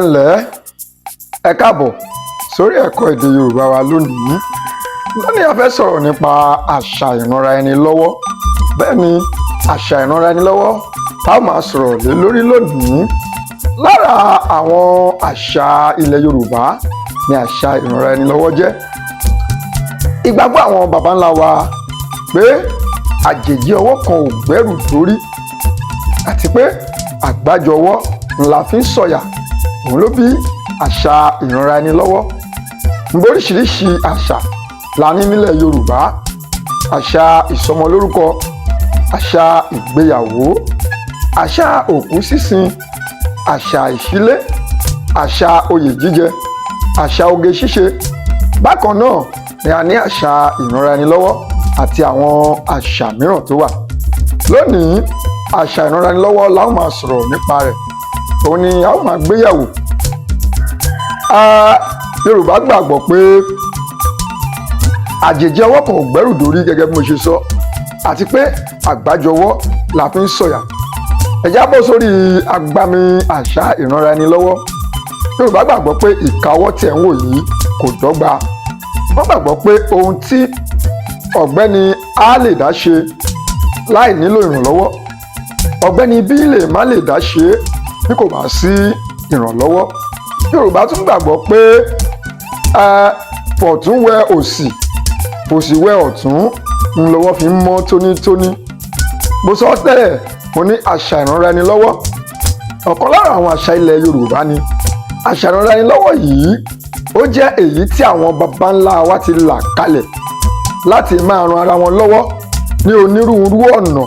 Ǹlẹ́, ẹ káàbọ̀ sórí ẹ̀kọ́ èdè Yorùbá wa lónìí. Lónìí, a fẹ́ sọ̀rọ̀ nípa àṣà ìranra ẹni lọ́wọ́. Bẹ́ẹ̀ ni, àṣà ìranra ẹni lọ́wọ́ tá a máa sọ̀rọ̀ lé lórí lónìí. Lára àwọn àṣà ilẹ̀ Yorùbá ni àṣà ìranra ẹni lọ́wọ́ jẹ́. Ìgbàgbọ́ àwọn baba ńlá wa pé àjèjì ọwọ́ kan ò gbẹ́rù dórí àti pé àgbájọ ọwọ́ la fi ń sọ̀yà, òun ló bí àṣà ìranra ẹni lọ́wọ́. Oríṣiríṣi àṣà la ní nílẹ̀ Yorùbá: àṣà ìsọmọlórúkọ, àṣà ìgbéyàwó, àṣà òkú sísin, àṣà ìṣílé, àṣà oyè jíjẹ, àṣà oge ṣíṣe. Bákan náà ni a ní àṣà ìranra ẹni lọ́wọ́ àti àwọn àṣà mìíràn tó wà. Lónìí, àṣà ìranra ẹni lọ́wọ́ la ó máa sọ̀rọ̀ nípa rẹ̀, òun ni a ó máa gbéyẹ̀wò. Yorùbá gbàgbọ́ pé àjèjì ọwọ́ kan ò gbẹ́rù dórí, gẹ́gẹ́ bí mo ṣe sọ, àti pé àgbájọ ọwọ́ la fi ń sọ̀yà. Ẹ já bọ́ sórí agbami àṣà ìranra ẹni lọ́wọ́. Yorùbá gbàgbọ́ pé ìka ọwọ́ tí ẹ̀ ń wò yìí kò dọ́gba. Wọ́n gbàgbọ́ pé ohun tí ọ̀gbẹ́ni A lè dá ṣe láì nílò ìrànlọ́wọ́, ọ̀gbẹ́ni B lè má lè dá ṣe é bí kò bá sí ìrànlọ́wọ́. Yorùbá tún gbàgbọ́ pé fọ̀tún wẹ òsì, fòsì wẹ ọ̀tún, ń lọ́wọ́ fi ń mọ́ tónítóní. Mo sọ tẹ́lẹ̀, mo ní àṣà ìranra ẹni lọ́wọ́, ọ̀kan lára àwọn àṣà ilẹ̀ Yorùbá ni. Àṣà ìranra ẹni lọ́wọ́ yìí, ó jẹ́ èyí tí àwọn baba ńlá wa ti là kalẹ̀ láti máa ran ara wọn lọ́wọ́ ní onírúurú ọ̀nà,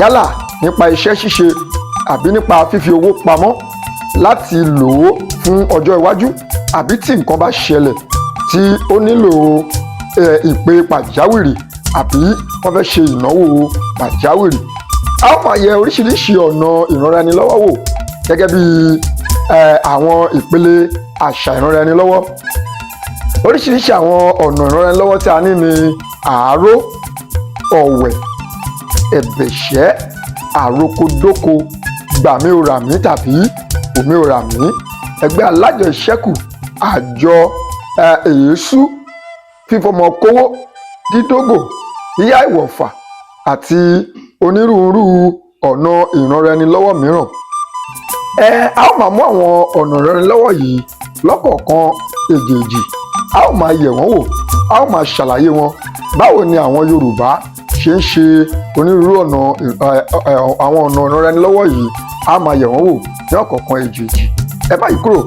yálà nípa iṣẹ́ ṣíṣe àbí nípa fífi owó pamọ́ láti lò ó fún ọjọ́ iwájú, àbí tí nǹkan bá ṣẹlẹ̀ tí ó nílò ìpè pàjáwìrì, àbí wọ́n fẹ́ ṣe ìnáwó pàjáwìrì. A ó máa yẹ oríṣiríṣi ọ̀nà ìranra ẹni lọ́wọ́ wò gẹ́gẹ́ bí àwọn ìpele àṣà ìranra ẹni lọ́wọ́. Oríṣiríṣi àwọn ọ̀nà ìranra ẹni lọ́wọ́ tí a ní ni àáró, ọ̀wẹ̀, ẹ̀bẹ̀ṣẹ́, àrokodóko, gbàmí o rà mí tàbí omi ò rà mí, ẹgbẹ́ alájẹṣẹ́kù, àjọ èésú, fífọmọ kówó, dídógò, yíyá ìwọ̀fà àti onírúurú ọ̀nà ìranra ẹni lọ́wọ́ mìíràn. A ó máa mú àwọn ọ̀nà ìranra ẹni lọ́wọ́ yìí lọ́kọ̀ọ̀kan èjèèjì, a ó máa yẹ̀ wọ́n wò, a ó máa ṣàlàyé wọn. Báwo ni àwọn Yorùbá ṣe ń ṣe onírúurú ọ̀nà àwọn ọ̀nà ìranra ẹni lọ́wọ́ yìí? A máa yẹ̀ wọ́n wò ní ọ̀kọ̀ọ̀kan èjèèjì. Ẹ má yí kúrò.